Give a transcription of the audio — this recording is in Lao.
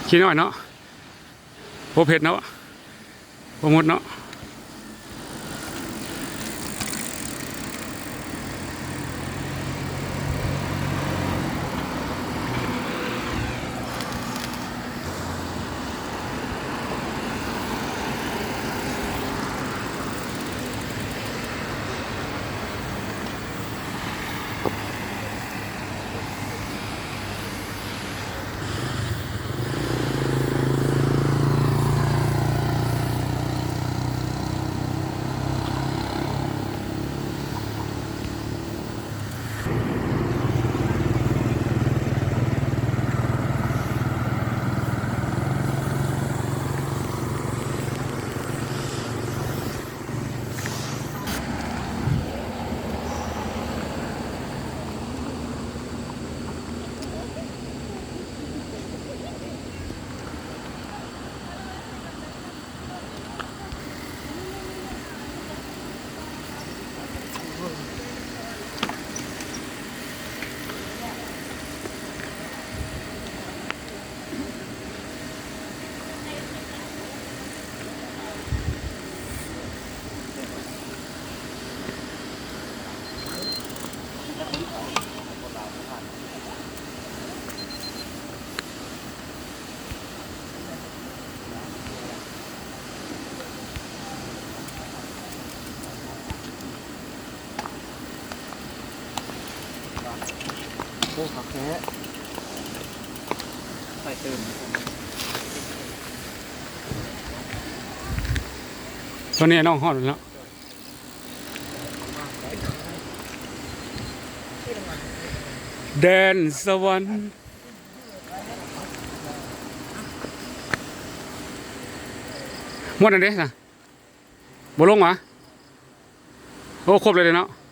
ຂີ້ນ້ອຍເນາະ ບໍ່ເຜັດເນາະ ບໍ່ໝົດເນາະ. ໂອ້ ຄັກແທ້ ໃສ່ຕື່ມ ຕອນນີ້ນ້ອງຮອດແລ້ວເນາະ ແດນສະຫວັນ ໝົດແລ້ວເດ້ນະ ບໍ່ລົງຫວາ? ໂອ້ ຄົບເລີຍເດ້ເນາະ.